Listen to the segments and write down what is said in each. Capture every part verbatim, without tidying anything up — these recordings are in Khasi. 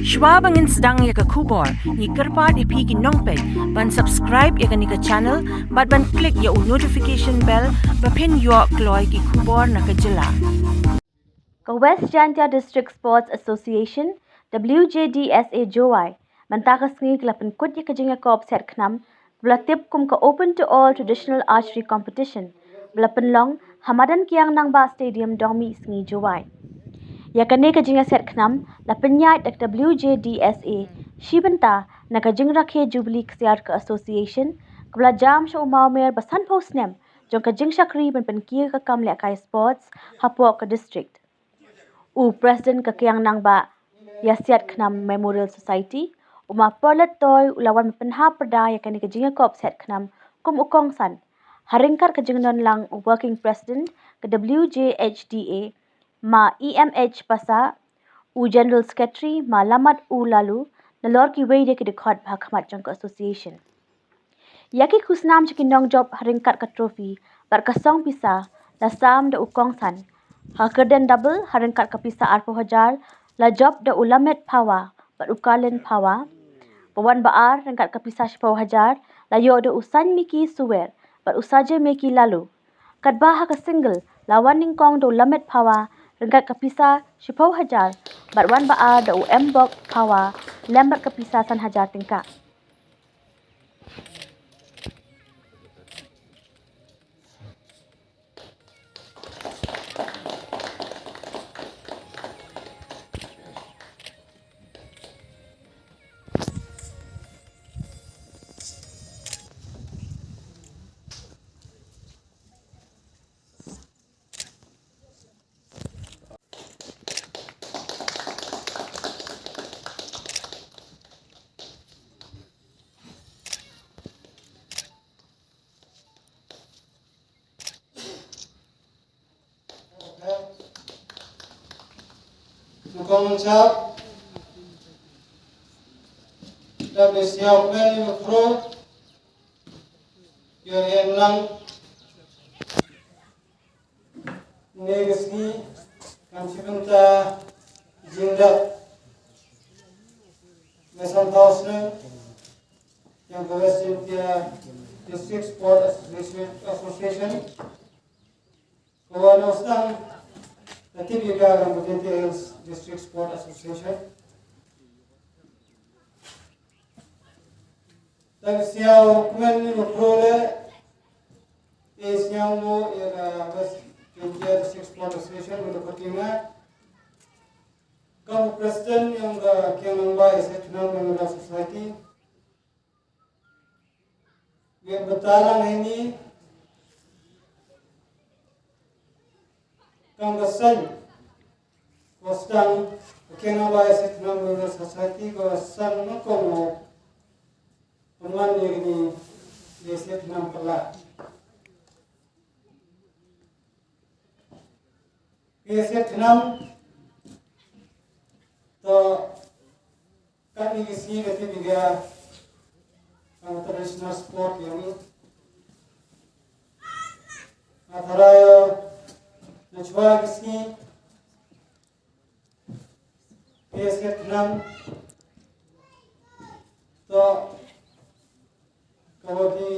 Shwa ba ngin sdang ïa ka khubor, ngi kyrpad ïa phi ki nongpeit ban subscribe ïa kane ka channel bad ban click ïa u notification bell ba phin ïoh kloi ki khubor na ka jylla. Ka West Jaintia District Sports Association, W J D S A Jowai, mynta ka sngi ka la pynkut ïa ka jingïakop set khnam, ba la tip kum ka Open to All Traditional Archery Competition, ba la pynlong ha madan Kiang Nangbah Stadium, Dongmihsngi, Jowai. Ïa kane ka jingïaset khnam la pynïaid da ka W J D S A shi bynta na ka jingrakhe Jubilee Ksiar ka Association, kaba la jam sha u mawmer ba sanphew snem jong ka jingshakri ban pynkiew ka kam lehkai sports hapoh ka district. U President ka Kiang Nangbah Ïasiat Khnam Memorial Society, u Ma Perlet Toi, u la wan pynhap pyrda ïa kane ka jingïakop set khnam kum u kongsan, ha ryngkat ka jingdon lang u Working President ka W J H D A, Ma E M H Passah, u General Secretary, Ma Lammat U Laloo, nalor kiwei de ki dkhot ba ha khmat jong ka association. Ïa ki khusnam sha ki nongjop ha ryngkat ka trophy bad ka song pisa la sam da u kongsan. Ha ka kyrdan double ha ryngkat ka pisa arphew hajar la jop da u Lamet Phawa bad u Kalin Phawa. Ba wan ba ar ryngkat ka pisa shiphew hajar la ïoh da u Saiñ Miki Suwer bad u Saje Miki Laloo. Katba ha ka single la wan nyngkong da u Lamet Phawa ryngkat ka pisa shiphew hajar bad wan ba ar da u Mbok Phawa lem bad ka pisa san hajar tyngka. Nyngkong nyngkong, da bisiau kmen ïa u khro, ïa ïeng lang. Ngi ka sngi kan shi bynta jingdap ne san thaw snem ïa ka West Jaintia District Sport Association, Association. Ka wan sdang ka tip ïa ka Jaintia Hills District Sport Association. Tang siaw kmen ni mo pro le. E siaw mo ïa ka West Jaintia District Sport Association mo ko tinga. Kam president ïa ka Kiang Nangbah Ïasiat Khnam Memorial Society. Ïa batalang ini kam ka saiñ. Ko sdang ka Kiang Nangbah Ïasiat Khnam Memorial Society ko san nongkong mo. Pynwan ïa kini ïasiat khnam pala. Ïasiat khnam to katni ki sngi ka tip ïa ka traditional sport ïa ngi. Nga tharai na chwa ki sngi Ïasiat khnam to ka wa ki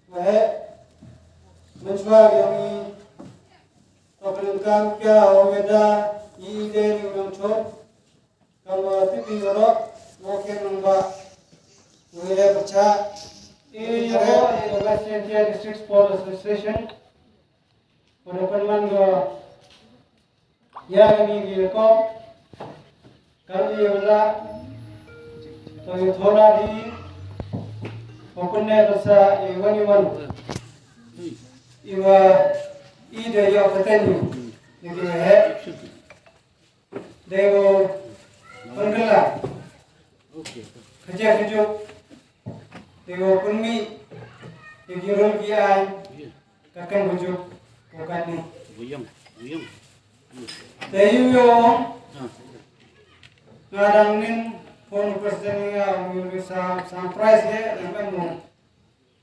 wa he mynchwa ïa ngi to pynlong kam ka wa da i de ni nong chon ka wa tipi wa ro wa ke nong ba wa he pcha i ya wa i West Jaintia District Sport Association wa da pynman go Ïa kane ki kong, kane ïa la, to ïa thola di, ko pynne ko sa ïa wan ïa wan. Ïa wa i de ïa ka ten ïa ki he. De ko pynkylla. Khaja khajuk. Te ko pynmih ïa ki rul ki aiñ ka kan bujuk ko katne. Buyung, buyung. Te yu yo nga dang nin phone president nga ong yu sa surprise ye lam em mo.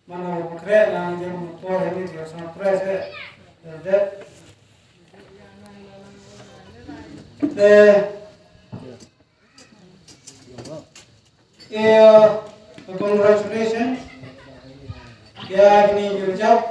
Mano ko kre na jem ko he ni surprise ye. Te te Yeah, congratulations. Yeah, ini you job.